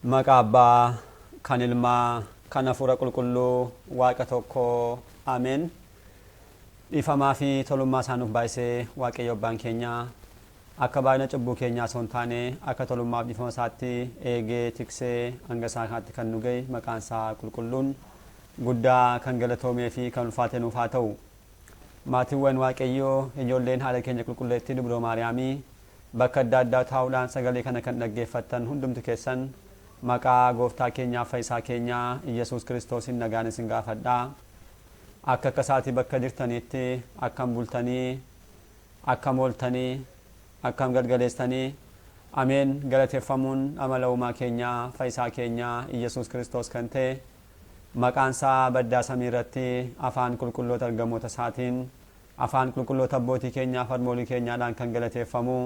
Maqaa Abbaa, kan Ilmaa, kan Hafuura Qulqulluu, Waaqa tokko, Ameen. Dhiifamaa fi tolummaa isaa nuuf baay'isee Waaqayyo Abbaan keenya akka baay'ina cubbuu keenyaa osoo hin taane akka tolummaaf dhiifama isaatti eegee tiksee hanga isaa kanatti kan nu ga'e maqaan isaa qulqulluun guddaa kan galatoomee fi kan ulfaate nuuf haa ta'u. Maatiiwwan Waaqayyoo, ijoolleen haadha keenya qulqulleettii Dubroo Maariyaamii bakka adda addaa taa'uudhaan sagalee kana kan dhaggeeffattan hundumti keessan maqaa gooftaa keenyaa fayyisaa keenyaa Iyyasuus Kiristoosiin nagaan isin gaafadha. Akka akka isaatii bakka jirtaniitti akkam bultanii, akkam ooltanii, akkam galgaleessanii? Ameen. Galateeffamuun amala uumaa keenyaa fayyisaa keenyaa Iyyasuus Kiristoos kan ta'e maqaan isaa baddaa samii irratti afaan qulqulloota ergamoota isaatiin, afaan qulqulloota abbootii keenyaa fi harmoolii keenyaadhaan kan galateeffamu,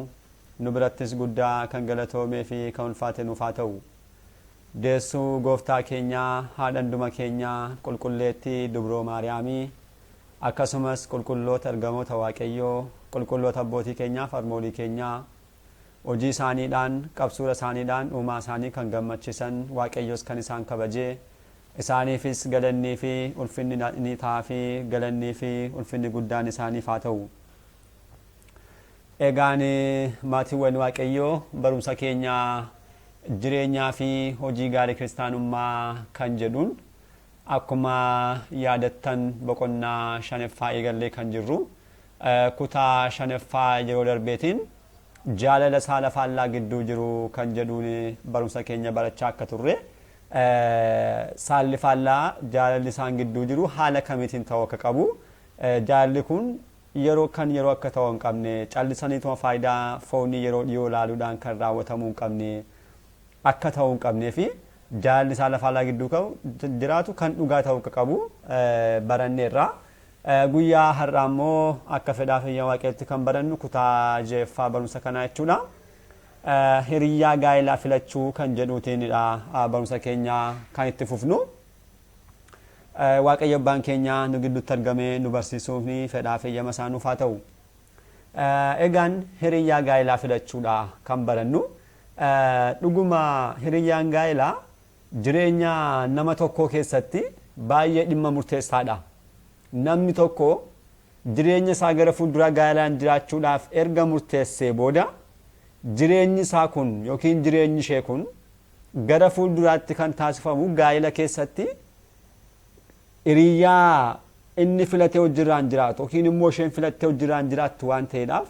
nu birattis guddaa kan galatoomee fi kan ulfaate nuuf haa ta'u. Deessuu gooftaa keenyaa, haadha hunduma keenyaa, qulqulleettii Dubroo Maariyaamii, akkasumas qulqulloota ergamoota Waaqayyoo, qulqulloota abbootii keenyaa fi harmoolii keenyaa, hojii isaaniidhaan, qabsuura isaaniidhaan uumaa isaanii kan gammachiisan, Waaqayyos kan isaan kabajee, isaaniifis galannii fi ulfinni ni ta'aa fi galannii fi ulfinni guddaan isaaniif haa ta'u. Egaan maatiiwwan Waaqayyoo, barumsa keenya jireenyaa fi hojii gaarii kiristaanummaa kan jedhuun akkuma yaadattan boqonnaa shanaffaa eegallee kan jirru, kutaa shanaffaa yeroo darbeetiin jaalala saala faallaa gidduu jiru kan jedhuun barumsa keenya barachaa akka turre, saalli faallaa jaalalli isaan gidduu jiru haala kamiitiin ta'uu akka qabu, jaalalli kun yeroo kan yeroo akka ta'uu hin qabne, callisaniituma faayidaa foonii yeroo dhiyoo ilaaluudhaan kan raawwatamuu hin qabne akka ta'uu hin qabnee fi jaalalli saala faallaa gidduu jiraatu kan dhugaa ta'uu akka qabu baranneerra. Guyyaa har'aa immoo akka fedhaa fi Waaqayyootti kan barannu kutaa ja'affaa barumsa kanaa jechuudha. Hiriyyaa gaa'elaa filachuu kan jedhuutiinidha barumsa keenya kan itti fufnu. Waaqayyo Abbaan keenya nu gidduutti argamee nu barsiisuuf fedhaa fi eeyyama isaa nuuf haa ta'u. Egaan hiriyyaa gaa'elaa filachuudha kan barannu. Dhuguma hiriyyaan gaa'elaa jireenya nama tokkoo keessatti baay'ee dhimma murteessaadha. Namni tokko jireenya isaa gara fuulduraa gaa'elaan jiraachuudhaaf erga murteessee booda, jireenyi isaa kun yookiin jireenyi ishee kun gara fuulduraatti kan taasifamu gaa'ela keessatti hiriyyaa inni filatee hojirraan jiraatu yookiin immoo isheen filattee hojirraan jiraattu waan ta'eedhaaf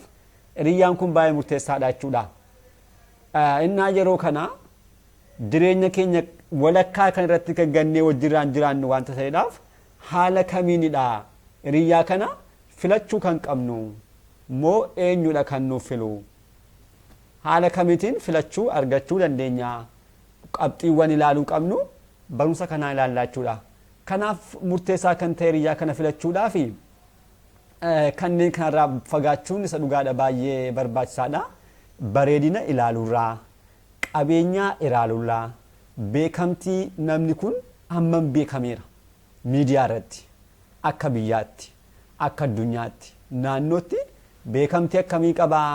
hiriyyaan kun baay'ee murteessaadha jechuudha. Innaa yeroo kana jireenya keenya walakkaa kan irratti kan gannee wajjirraan jiraannu waanta ta'eedhaaf, haala kamiinidha hiriyyaa kana filachuu kan qabnu, moo eenyudha kan nuuf filu? Haala kamiitiin filachuu argachuu dandeenya? Qabxiiwwan ilaaluu qabnu barumsa kanaa ilaallaa jechuudha. Kanaaf murteessaa kan ta'e hiriyyaa kana filachuudhaaf kanneen kanarraa fagaachuun isa dhugaadha, baay'ee barbaachisaadha. Bareedina ilaaluurraa, qabeenyaa ilaaluurraa, beekamtii, namni kun hammam beekameera miidiyaa irratti, akka biyyaatti, akka addunyaatti, naannootti beekamtii akkamii qabaa,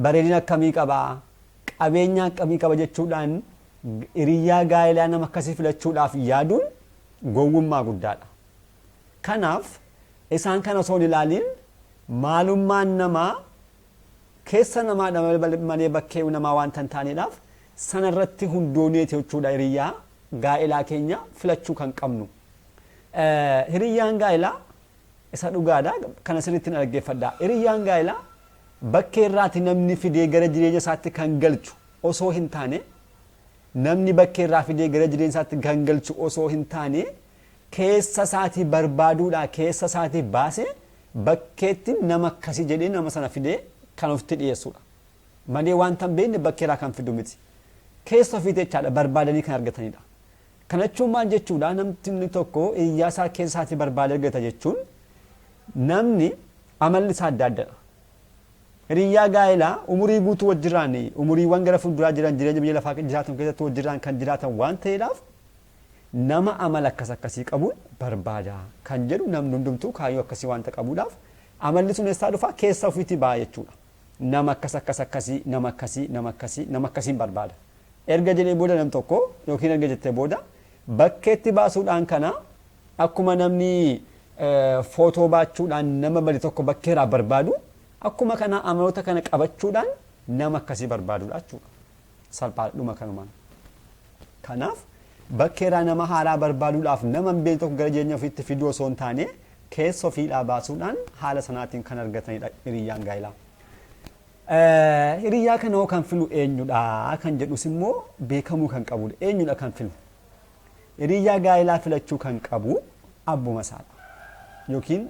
bareedina akkamii qabaa, qabeenya akkamii qaba jechuudhaan hiriyyaa gaa'elaa nama akkasii filachuudhaaf yaaduun gowwummaa guddaadha. Kanaaf isaan kana osoo hin ilaaliin, maalummaan namaa keessa namaadha malee bakkee namaa waanta hin taaneedhaaf, sanarratti hundooneeti jechuudha hiriyyaa gaa'elaa keenya filachuu kan qabnu. Hiriyyaan gaa'elaa isa dhugaadha. Kana sirriitti na dhaggeeffadhaa. Hiriyyaan gaa'elaa bakkee irraati namni fidee gara jireenya isaatti kan galchu osoo hin taane, namni bakkee irraa fidee gara jireenya isaatti kan galchu osoo hin taane, keessa isaatii barbaaduudhaa keessa isaatii baasee bakkeetti nama akkasii jedhee nama sana fidee kan ofitti dhiyeessudha. Malee wanta hin beekne bakkee irraa kan fidu miti. Keessa ofiiti jechaadha, barbaadanii kan argatanidha. Kana jechuun maal jechuudha? Namni tokko hiriyyaa isaa keessa isaatii barbaadee argata jechuun, namni amalli isaa adda addadha. Hiriyyaa gaa'elaa umurii guutuu wajjirraan, umuriiwwan gara fuulduraa jiran, jireenya biyya lafaa jiraatan keessatti wajjirraan kan jiraatan waan ta'eedhaaf, nama amala akkas akkasii qabuun barbaada kan jedhu namni hundumtuu kaayyoo akkasii waanta qabuudhaaf, amalli sun eessaa dhufa? Keessa ofiitii ba'a jechuudha. Nama akkas akkas akkasii, nama akkasii, nama akkasii, nama akkasiin barbaada. Erga jedhee booda nam tokko yookiin erga jettee booda bakkeetti baasuudhaan kana akkuma namni footoo baachuudhaan nama bade tokko bakkeerraa barbaadu, akkuma kana amaloota kana qabachuudhaan nama akkasii barbaadudha jechuudha. Salphaadhuma kanumaan. Kanaaf bakkeerraa nama haaraa barbaaduudhaaf nama hin beekne tokko gara jireenya ofiitti fiduu osoo hin taane, keessa ofiidhaa baasuudhaan haala sanaatiin kan argatanidha hiriyyaan gaa'elaa. Hiriyyaa kana hoo kan filu eenyudha kan jedhus immoo beekamuu kan qabudha. Eenyudha kan filu? Hiriyyaa gaa'elaa filachuu kan qabu abbuma isaadha. Yookiin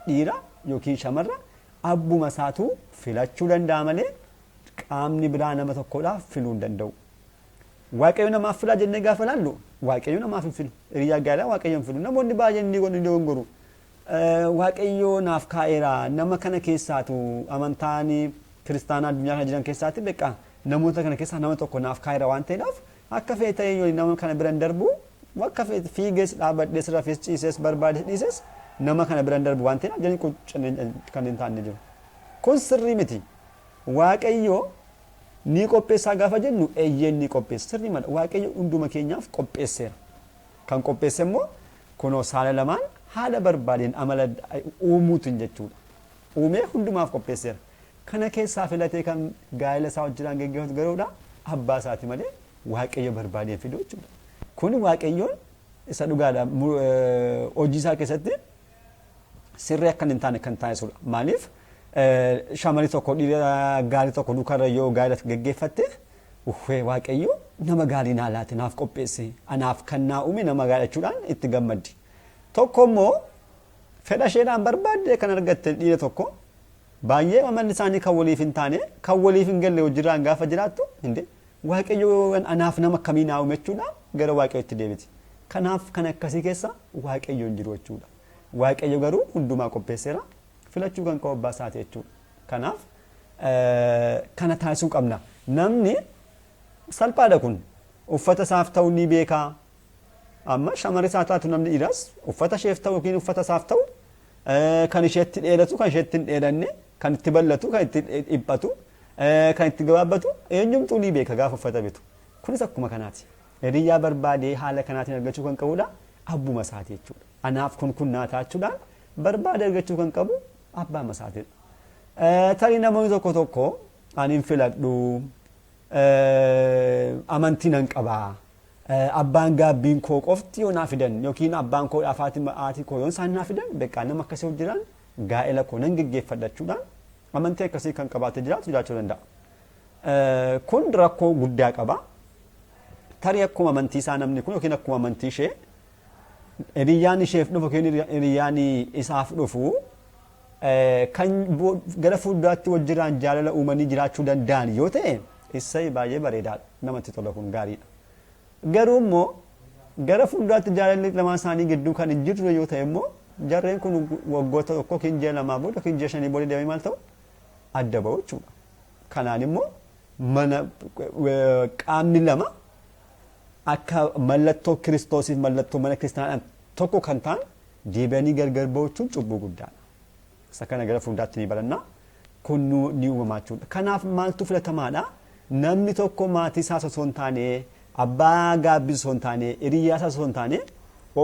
dhiira yookiin shamarra abbuma isaatu filachuu danda'a malee qaamni biraa nama tokkodhaaf filuu hin danda'u. Waaqayyo namaaf filaa jennee gaafa ilaallu, Waaqayyo namaaf hin filu. Hiriyyaa gaa'elaa Waaqayyo hin filu. Namoonni baay'een ni godhu, ni dogongoru. Waaqayyo naaf kaa'eera, nama kana keessaatu amantaan kiristaanaa addunyaa kana jiran keessaatti beekaa namoota kana keessaa nama tokko naaf kaa'eera waan ta'eedhaaf, akka fe'e ta'ee yoo nama kana bira hin darbu, akka fe'e fiigees, dhaabadhees, rafees, ciisees, barbaades, dhiises nama kana bira hin darbu waan ta'eedhaaf jedhanii quuccanii kan hin taane jiru. Kun sirrii miti. Waaqayyo ni qopheessaa gaafa jennu, eeyyeen, ni qopheessa. Sirrii mala. Waaqayyo hunduma keenyaaf qopheesseera. Kan qopheesse immoo kunoo saala lamaan haala barbaadeen amala uumuutiin jechuudha. Uumee hundumaaf qopheesseera. Kana keessaa filatee kan gaa'ela isaa wajjinaan geggeeffatu garuudha abbaa isaati malee Waaqayyo barbaadeen fidu jechuudha. Kun Waaqayyoon isa dhugaadha, hojii isaa keessatti sirrii akka hin taane kan taasisudha. Maaliif, shamarri tokko dhiira gaarii tokko duukarra yoo gaa'ela geggeeffatte, "Uffee, Waaqayyo nama gaarii naa laate, naaf qopheesse, anaaf kan naa uume nama gaarii," jechuudhaan itti gammaddi. Tokko immoo fedha isheedhaan barbaadde kan argatte dhiira tokko baay'ee amalli isaanii kan waliif hin taane, kan waliif hin galle hojirraan gaafa jiraattu, hinde Waaqayyo anaaf nama akkamii naa uume jechuudhaan gara Waaqayyotti deebiti. Kanaaf kan akkasii keessa Waaqayyo hin jiru jechuudha. Waaqayyo garuu hundumaa qopheesseera, filachuu kan qabu abbaa isaati jechuudha. Kanaaf kana taasisuu qabna. Namni salphaadha kun uffata isaaf ta'u ni beekaa. Amma shamarri isaa taatu namni dhiiraas uffata isheef ta'u yookiin uffata isaaf ta'u, kan isheetti dheeratu, kan isheetti hin dheeranne, kan itti bal'atu, kan itti dhiphatu, kan itti gabaabbatu eenyumtuu ni beeka gaafa uffata bitu. Kunis akkuma kanaati. Hiriyyaa barbaadee haala kanaatiin argachuu kan qabudha abbuma isaati jechuudha. Anaaf kun kun naa taachuudhaan barbaadee argachuu kan qabu abbaa isaatiidha. Tarii namoonni tokko tokko ani hin filadhu, amantii nan qabaa. Abbaan gaabbiin koo qofti yoo naa fidan yookiin abbaan koo haati haati koo yoo isaan naa fidan, beekaa nama akkasii hojjetan gaa'ela koo nan geggeeffadha jechuudhaan amantii akkasii kan qabaatee jiraatu jiraachuu danda'a. Kun rakkoo guddaa qaba. Tarii akkuma amantii isaa namni kun yookiin akkuma amantii ishee hiriyyaan isheef dhufu yookiin hiriyyaan isaaf dhufu kan gara fuulduraatti wajjiraan jaalala uumanii jiraachuu danda'an yoo ta'e, isa baay'ee bareedaadha. Namatti tola, kun gaariidha. Garuu immoo gara fuulduraatti jaalalli lamaan isaanii gidduu kan hin jirre yoo ta'e immoo, jarreen kun waggoota tokko yookiin ji'a 2 booda yookiin ji'a 5 booda deemanii maal ta'u? Adda ba'u jechuudha. Kanaan immoo mana qaamni lama akka mallattoo Kiristoosiif mallattoo mana kiristaanaa tokko kan ta'an deebi'anii gargar ba'u jechuun cubbuu guddaadha. Isa kana gara fuulduraatti ni baranna. Kun ni uumamaa jechuudha. Kanaaf maaltu filatamaadha? Namni tokko maatii isaas osoo hin taane, abbaa gaabbii osoo hin taane, hiriyyaa isaas osoo hin taane,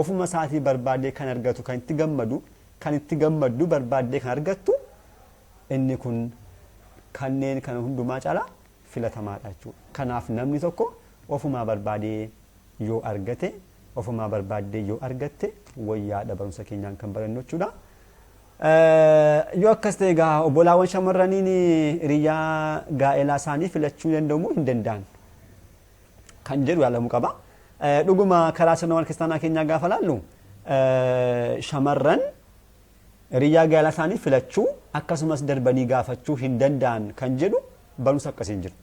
ofuma isaatii barbaadee kan argatu, kan itti gammadu, kan itti gammaddu barbaaddee kan argattu, inni kun kanneen kana hundumaa caalaa filatamaadha jechuudha. Kanaaf namni tokko ofumaa barbaadee yoo argate, ofumaa barbaaddee yoo argatte wayyaadha, barumsa keenyaan kan barannu jechuudha. Yoo akkas ta'e egaa obbolaawwan shamarraniin hiriyyaa gaa'elaa isaanii filachuu danda'u moo hin danda'an kan jedhu yaalamuu qaba. Dhuguma karaa sirna wal kiristaanaa keenyaa gaafa laallu, shamarran hiriyyaa gaa'elaa isaanii filachuu akkasumas darbanii gaafachuu hin danda'an kan jedhu barumsa akkasii hin jiru.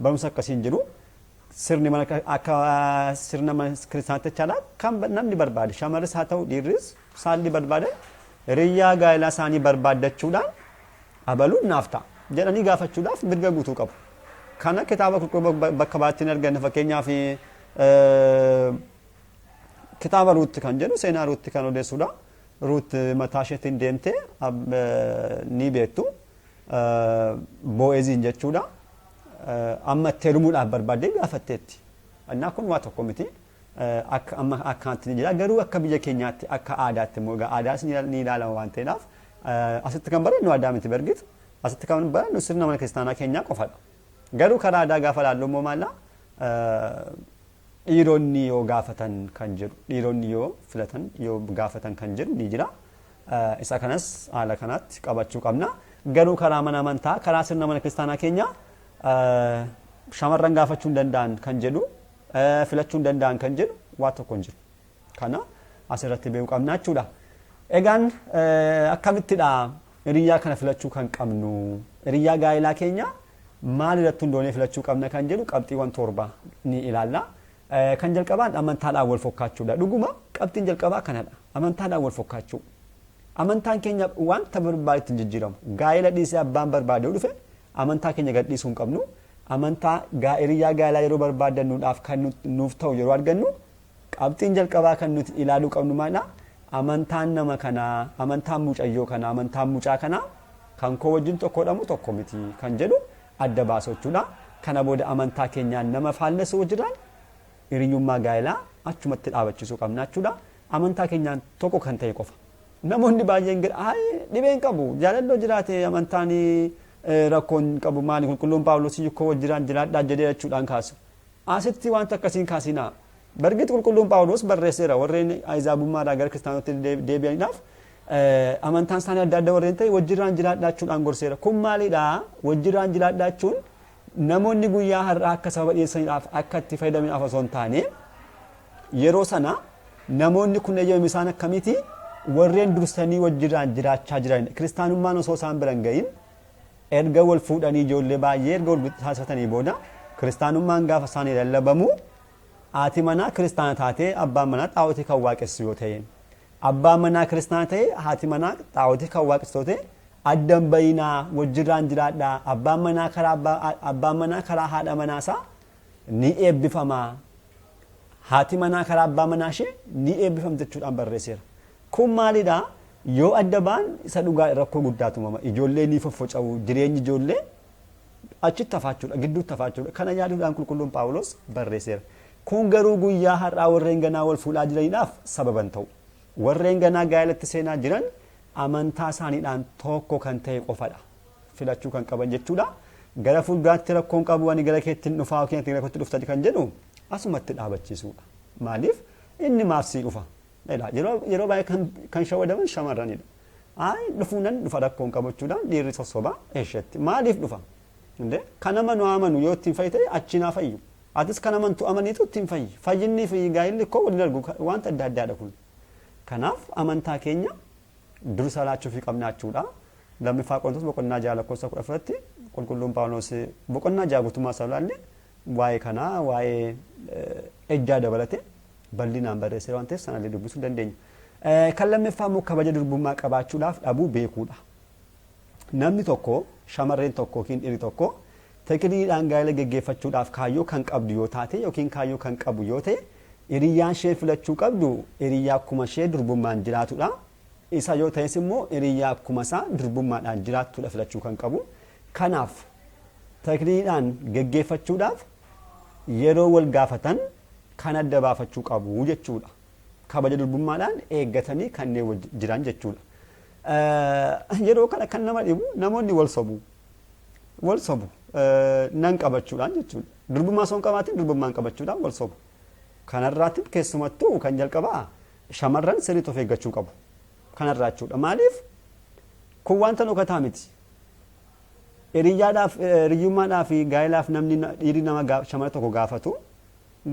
Barumsa akkasii hin jiru. Sirni mana akka sirna mana kiristaanaatti jechaadha, kan namni barbaade, shamarris haa ta'u dhiirris, saalli barbaade hiriyyaa gaa'elaa isaanii barbaaddachuudhaan abaluun naaf ta'a jedhanii gaafachuudhaaf mirga guutuu qabu. Kana kitaaba qulqulluu bakka baatti hin arganne. Fakkeenyaaf, kitaaba Ruutti kan jedhu, seenaa Ruutti kan odeessudha. Ruut mataa isheetiin deemtee ni beektu. Boo'eziin jechuudha. amma itti heerumuudhaaf barbaaddee gaafatteetti. Innaa kun waa tokko miti. Akka amma akkaatti ni jira, garuu akka biyya keenyaatti akka aadaatti immoo egaa aadaas ni ilaalama waan ta'eedhaaf, asitti kan barannu aadaa miti, bargit asitti kan barannu sirna mana kiristaanaa keenyaa qofadha. Garuu karaa aadaa gaafa ilaallu immoo maallaa dhiironni yoo gaafatan kan jedhu, dhiironni yoo filatan, yoo gaafatan kan jedhu ni jira. Isa kanas haala kanaatti qabachuu qabna. Garuu karaa mana amantaa, karaa sirna mana kiristaanaa keenyaa shamarran gaafachuu hin danda'an kan jedhu, filachuu hin danda'an kan jedhu waa tokko hin jiru. Kana asirratti beekuu qabna jechuudha. Egaan akkamittidha hiriyyaa kana filachuu kan qabnu? Hiriyyaa gaa'elaa keenya maal irratti hundoonee filachuu qabna kan jedhu qabxiiwwan 7 ni ilaalla. Kan jalqabaan amantaadhaan wal fokkaachuudha. Dhuguma qabxiin jalqabaa kanadha. Amantaadhaan wal fokkaachuu. Amantaan keenya wanta barbaadetti hin jijjiiramu. Gaa'ela dhiisee abbaan barbaade yoo dhufe amantaa keenya gad dhiisuu hin qabnu. Amantaa hiriyyaa gaa'elaa yeroo barbaaddannuudhaaf kan nuuf ta'u yeroo argannu, qabxiin jalqabaa kan nuti ilaaluu qabnu maalidha? Amantaan nama kanaa, amantaan mucayyoo kanaa, amantaan mucaa kanaa kan koo wajjin tokkodha moo tokko miti kan jedhu adda baasu jechuudha. Kana booda amantaa keenyaan nama faallessu jiraan hiriyyummaa gaa'elaa achumatti dhaabachisuu qabna jechuudha. Amantaa keenyaan tokko kan ta'e qofa. Namoonni baay'een dhibeen qabu, jaalalloo jiraate amantaan rakkoon qabu, maali, qulqulluun Paawuloos koo wajjiraan jiraadhaa jedhee jechuudhaan kaasu. Asitti wanta akkasiin kaasinaa. Bargit qulqulluun Paawuloos barreesseera, warreen ahizaabummaadhaa gara kiristaanotatti deebi'aniidhaaf amantaan isaanii adda adda warreen ta'e wajjiraan jiraadhaa jechuudhaan gorseera. Kun maalidhaa? Wajjiraan jiraadhaa jechuun namoonni guyyaa har'aa akka sababa dhiyeessaniidhaaf akka itti fayyadamaniidhaaf osoo hin taane, yeroo sana namoonni kun eeyyamame isaan akkamiiti? Warreen dursanii wajjiraan jiraachaa jiran, kiristaanummaan osoo isaan bira hin gahin, erga wal fuudhanii ijoollee baay'ee erga wal taasifatanii booda kiristaanummaan gaafa isaanii lallabamu, haati manaa kiristaana taatee abbaan manaa xaa'otii kan waaqessu yoo ta'e, abbaan manaa kiristaana ta'e haati manaa xaa'otii kan waaqessu yoo ta'e, addan bayinaa, wajjirraan jiraadhaa, abbaan manaa karaa haadha manaasaa ni eebbifama, haati manaa karaa abbaa manaa ishee ni eebbifamti jechuudhaan barreesseera. Kun maalidhaa? Yoo adda ba'an isa dhugaa rakkoo guddaatu uumama. Ijoollee ni foffoca'u, jireenyi ijoollee achitti hafaachuudha, gidduutti hafaachuudha. Kana yaaduudhaan qulqulluun Paawulos barreesseera. Kun garuu guyyaa har'aa warreen ganaa wal fuudhaa jiraniidhaaf sababa hin ta'u. Warreen ganaa gaa'elatti seenaa jiran amantaa isaaniidhaan tokko kan ta'e qofadha filachuu kan qaban jechuudha. Gara fuulduraatti rakkoon qabu, ani gara keetti hin dhufaa yookiin ati gara kootti dhufta kan jedhu asumatti dhaabachiisuudha. Maaliif? Inni maaf sii dhufa? Yeroo baay'ee kan shawwadaman shamarranidha. Ayi, dhufuu nan dhufa, rakkoon qabu jechuudhaan dhiirri sossoba isheetti. Maaliif dhufa? Kan amanu amanu, yoo ittiin fayyi ta'e achi naa fayyu. Atis kan amantu amaniitu ittiin fayyi. Fayyinni fi gaa'illi koo waliin argu, wanta adda addaadha kun. Kanaaf amantaa keenya dursa laachuufii qabna jechuudha. Lammiffaa Qorontos boqonnaa 6 lakkoofsa 14tti qulqulluun Phaawulos boqonnaa 6 guutummaa isaa ilaalle waa'ee kanaa, waa'ee ejjaa dabalate bal'inaan barreesseera waan ta'eef sanallee dubbisuu dandeenya. Kan lammaffaa immoo kabaja durbummaa qabaachuudhaaf dhabuu beekuudha. Namni tokko, shamarreen tokko yookiin dhiirri tokko tekniidhaan gaa'ela geggeeffachuudhaaf kaayyoo kan qabdu yoo taate yookiin kaayyoo kan qabu yoo ta'e, hiriyyaan ishee filachuu qabdu hiriyyaa akkuma ishee durbummaan jiraatudha. Isa yoo ta'es immoo hiriyyaa akkuma isaa durbummaadhaan jiraattudha filachuu kan qabu. Kanaaf tekniidhaan geggeeffachuudhaaf yeroo wal gaafatan kan adda baafachuu qabu jechuudha. Kabaja durbummaadhaan eeggatanii kanneen jiran jechuudha. Yeroo kana kan nama dhibu namoonni wal sobu. Wal sobu. Nan qabachuudhaan jechuudha. Durbummaa osoo hin qabaatin durbummaan qabachuudhaan wal sobu. Kanarraatti keessumattuu kan jalqabaa shamarran sirriitti of eeggachuu qabu. Kanarraa jechuudha. Maaliif? Kun wanta dhokataa miti. Hiriyyaadhaaf, hiriyyummaadhaaf fi gaa'elaaf namni dhiirri nama shamara tokko gaafatu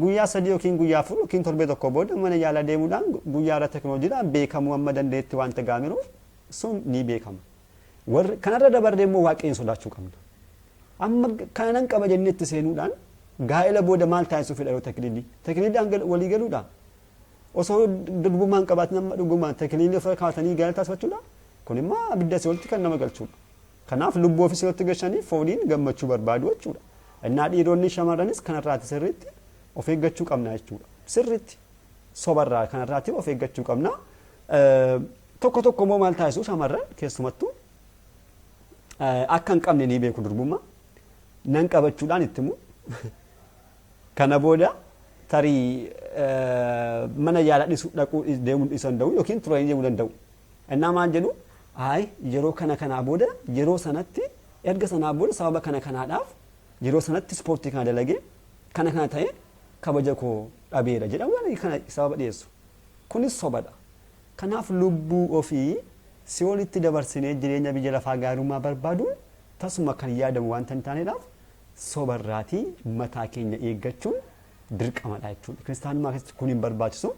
guyyaa 3 yookiin guyyaa 4 yookiin torbee tokko booda mana yaalaa deemuudhaan guyyaa irra teknooloojiidhaan beekamuu amma dandeetti wanta gaamiruuf sun ni beekama. Warri kanarra dabarree immoo Waaqayyoon sodaachuu qabna. Amma kana nan qaba jennee itti seenuudhaan gaa'ela booda maal taasisuu fedha yoo tekliilii? Tekliiliidhaan walii galuudha. Osoo durbummaa hin qabaatin amma dhugumaan tekliilii ofirra kaa'atanii gaa'ela taasifachuudha. Kun immoo abidda si'oolitti kan nama galchuudha. Kanaaf lubbuu ofii si'oolitti galchanii fooniin gammachuu barbaadu jechuudha. Innaa dhiironni shamarranis kanarraati sirriitti of eeggachuu qabna jechuudha. Sirriitti sobarraa kanarraati of eeggachuu qabna. Tokko tokko immoo maal taasisu? Shamarran keessumattuu akka hin qabne ni beeku durbummaa. Nan qabachuudhaan itti himu. Kana booda tarii mana yaalaa dhiisuu dhaquu deemuu dhiisuu danda'u yookiin turanii deemuu danda'u. Innaa maal jedhu ayi yeroo kana kanaa booda yeroo sanatti erga sanaa booda sababa kana kanaadhaaf yeroo sanatti ispoortii kana dalagee kana kana ta'e kabaja koo dhabeera jedha waan kana sababa dhiyeessu. Kunis sobadha. Kanaaf lubbuu ofii si'oolitti dabarsinee jireenya biyya lafaa gaarummaa barbaaduun tasuma kan yaadamu wanta hin taaneedhaaf sobarraatii mataa keenya eeggachuun dirqamadha jechuudha. Kiristaanummaa keessatti kun hin barbaachisu.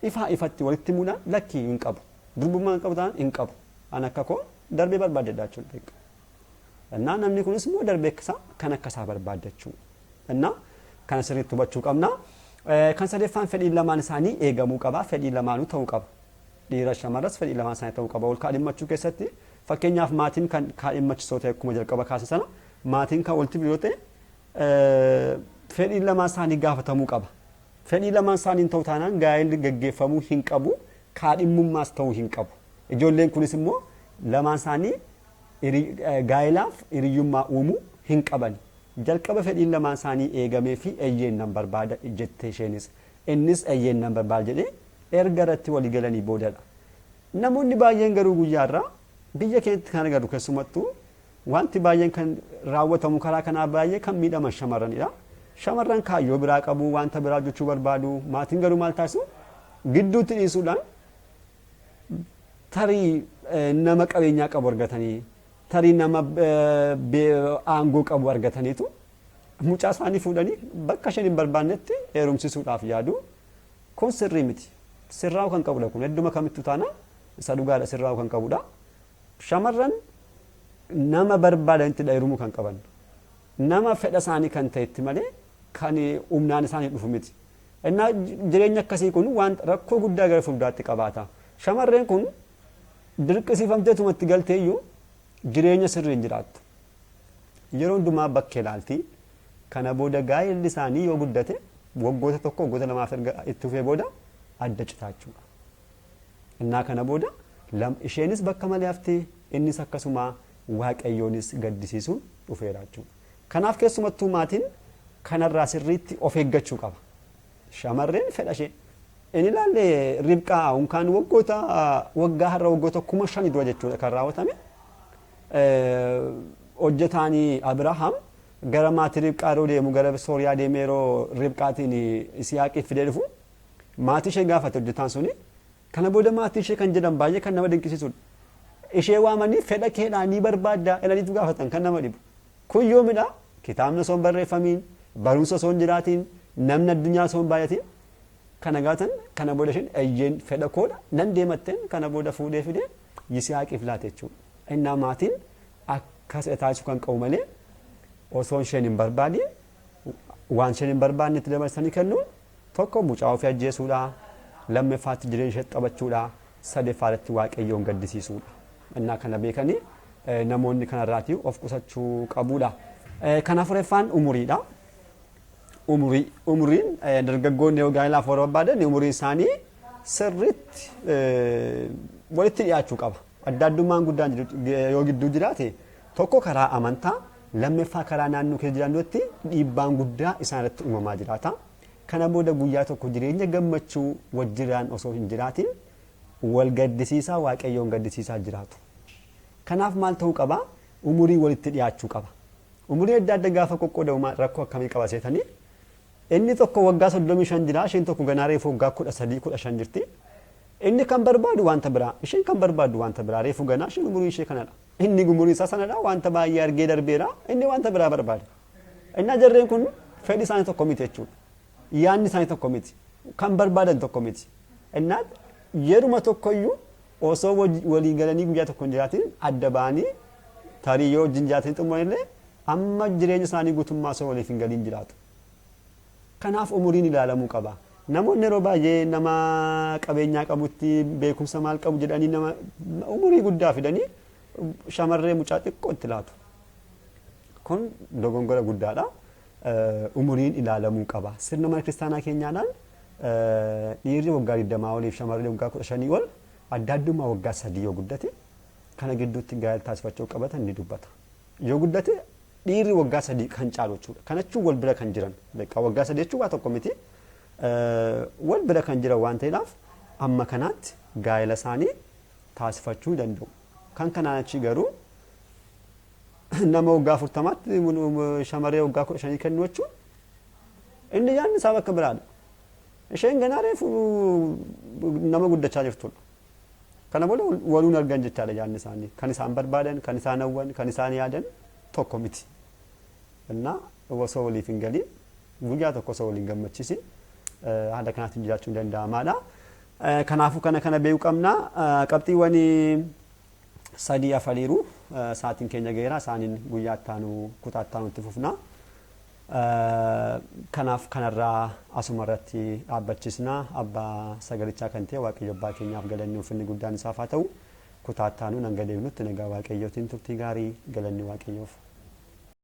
Ifaa ifatti walitti himuudhaan lakkii hin qabu. Durbummaa hin qabu taanaan hin qabu. An akka koo darbee barbaadadha jechuudha. Innaa namni kunis immoo darbee isaa kan akka isaa barbaadda jechuudha. Innaa kana sirriitti hubachuu qabna. Kan sadeeffaan fedhiin lamaan isaanii eegamuu qaba. Fedhiin lamaanuu ta'uu qaba. Dhiira shamarras fedhii lamaan isaanii ta'uu qaba. Wal kaadhimmachuu keessatti fakkeenyaaf maatiin kan kaadhimmachisoo ta'e akkuma jalqaba kaase sana maatiin kan walitti fidu yoo ta'e fedhiin lamaan isaanii gaafatamuu qaba. Fedhii lamaan isaanii hin ta'u taanaan gaa'elli gaggeeffamuu hin qabu. Kaadhimmummaas ta'uu hin qabu. Ijoolleen kunis immoo lamaan isaanii gaa'elaaf hiriyyummaa uumuu hin qaban. Jalqaba fedhiin lamaan isaanii eegamee fi eeyyeen nan barbaada jette isheenis. Innis eeyyeen nan barbaada jedhee erga irratti walii galanii boodadha. Namoonni baay'een garuu guyyaa irraa biyya keenyatti kan agarru keessumattuu wanti baay'een kan raawwatamu karaa kanaa baay'ee kan miidhaman shamarranidha. Shamarran kaayyoo biraa qabu, wanta biraa hojjechuu barbaadu. Maatiin garuu maal taasisu? Gidduutti dhiisuudhaan tarii nama qabeenyaa qabu argatanii, tarii nama aangoo qabu argataniitu mucaa isaanii fuudhanii bakka isheen hin barbaannetti heerumsiisuudhaaf yaadu. Kun sirrii miti. Sirraa'uu kan qabudha kun. Hedduma kamittuu taanaan isa dhugaadha sirraa'uu kan qabudha. Shamarran nama barbaadanitti heerumuu kan qaban. Nama fedha isaanii kan ta'etti malee kan humnaan isaanii dhufu miti. Innaa jireenya akkasii kun waan rakkoo guddaa gara fuulduraatti qabaata. Shamarreen kun dirqisiifamteetumatti galteeyyuu jireenya sirrii hin jiraattu. Yeroo hundumaa bakkee ilaalti. Kana booda gaa'elli isaanii yoo guddate waggoota tokko waggoota lamaaf erga itti fufee booda adda citaa jechuudha. Innaa kana booda isheenis bakka malee hafti innis akkasuma waaqayyoonis gaddisiisuun dhufeera jechuudha. Kanaaf keessumattuu maatiin kanarraa sirriitti of eeggachuu qaba. Shamarreen fedha ishee. Inni ilaalle Ribqaa unkaan waggoota waggaa har'a waggoota 5,000 dura jechuudha kan raawwatame. Hojjetaan Abrahaam gara maatii Ribqaa yeroo deemu gara Sooriyaa deemee yeroo Ribqaatiin Isiyaaqiif fidee dhufu maatii ishee gaafate hojjetaan suni. Kana booda maatii ishee kan jedhan baay'ee kan nama dinqisiisudha. Ishee waamanii fedha keedhaa ni barbaaddaa jedhaniitu gaafatan kan nama dhibu. Kun yoomidha? Kitaabni osoo hin barreeffamiin, barumsa osoo hin jiraatiin, namni addunyaa osoo hin baay'atiin kana gaafatan kana booda isheen eeyyeen fedha koodha nan deematteen kana booda fuudhee fidee Yisihaaqiif laate jechuudha. Innaa maatiin akkas taasisuu kan qabu malee osoo isheen hin barbaadiin waan isheen hin barbaanne itti dabarsanii kennuun tokko mucaa ofii ajjeesuudha, lammaffaatti jireenya ishee taphachuudha, sadeffaatti waaqayyoon gaddisiisuudha. Innaa kana beekanii namoonni kanarraatii of qusachuu qabuudha. Kan afuraffaan umuriidha. Umurii umuriin dargaggoonni yoo gaa'elaaf warra barbaadan umuriin isaanii sirriitti walitti dhiyaachuu qaba. Adda addummaan guddaan yoo gidduu jiraate tokko karaa amantaa lammaffaa karaa naannoo keessa jiraannutti dhiibbaan guddaa isaan irratti uumamaa jiraata. Kana booda guyyaa tokko jireenya gammachuu wajjiraan osoo hin jiraatin wal gaddisiisaa waaqayyoon gaddisiisaa jiraatu. Kanaaf maal ta'uu qaba? Umurii walitti dhiyaachuu qaba. Umurii adda adda gaafa qoqqoodamu rakkoo akkamii qaba seetanii? Inni tokko waggaa 35 jira, isheen tokko ganaa reefu waggaa 13, 15 jirti. Inni kan barbaadu wanta biraa, isheen kan barbaaddu wanta biraa reefu ganaa isheen umuriin ishee kanadha. Inni umuriin isaa sanadha, wanta baay'ee argee darbeera, inni wanta biraa barbaada. Innaa jarreen kun fedhi isaanii tokko miti jechuudha. Yaadni isaanii tokko miti. Kan barbaadan tokko miti. Innaa yeruma tokkoyyuu osoo walii galanii guyyaa tokko hin jiraatin adda ba'anii tarii yoo wajjin jiraatanii xumuran illee amma jireenya isaanii guutummaa osoo waliif hin galiin jiraatu. Kanaaf umuriin ilaalamuu qaba. Namoonni yeroo baay'ee nama qabeenyaa qabutti beekumsa maal qabu jedhanii nama umurii guddaa fidanii shamarree mucaa xiqqoo itti laatu. Kun dogongora guddaadha. Umuriin ilaalamuu qaba. Sirna mana kiristaanaa keenyaadhaan dhiirri waggaa 20 oliif shamarree waggaa 15 ol adda addummaa waggaa 3 yoo guddate kana gidduutti gaa'ela taasifachuu qabatan ni dubbata. Yoo guddate Dhiirri waggaa 3 kan caalu jechuudha. Kana jechuun wal bira kan jiran. Beekaa waggaa 3 jechuun waa tokko miti. Wal bira kan jiran waan ta'eedhaaf amma kanaatti gaa'ela isaanii taasifachuu danda'u. Kan kanaan achi garuu nama waggaa 40tti shamarree waggaa 15 kennu jechuun inni yaadni isaa bakka biraadha. Isheen ganaa reefu nama guddachaa jirtudha. Kana booda waluun argan jechaadha yaadni isaanii. Kan isaan barbaadan, kan isaan hawwan, kan isaan yaadan tokko miti. Innaa osoo waliif hin galiin guyyaa tokko osoo waliin gammachiisin haala kanaatiin jiraachuun danda'amaadha. Kanaafuu kana kana beekuu qabna. Qabxiiwwan sadii hafaniiru. Sa'aatiin keenya ga'eera. Isaaniin guyyaa ittaanu kutaa ittaanutti fufna. Kanaaf kanarraa asuma irratti dhaabbachisna. Abbaa sagalichaa kan ta'e Waaqayyo abbaa keenyaaf galanni ulfinni guddaan isaaf haa ta'u. Kutaa ittaanuun hanga deebinutti nagaa Waaqayyootiin turtii gaarii, galanni Waaqayyoof.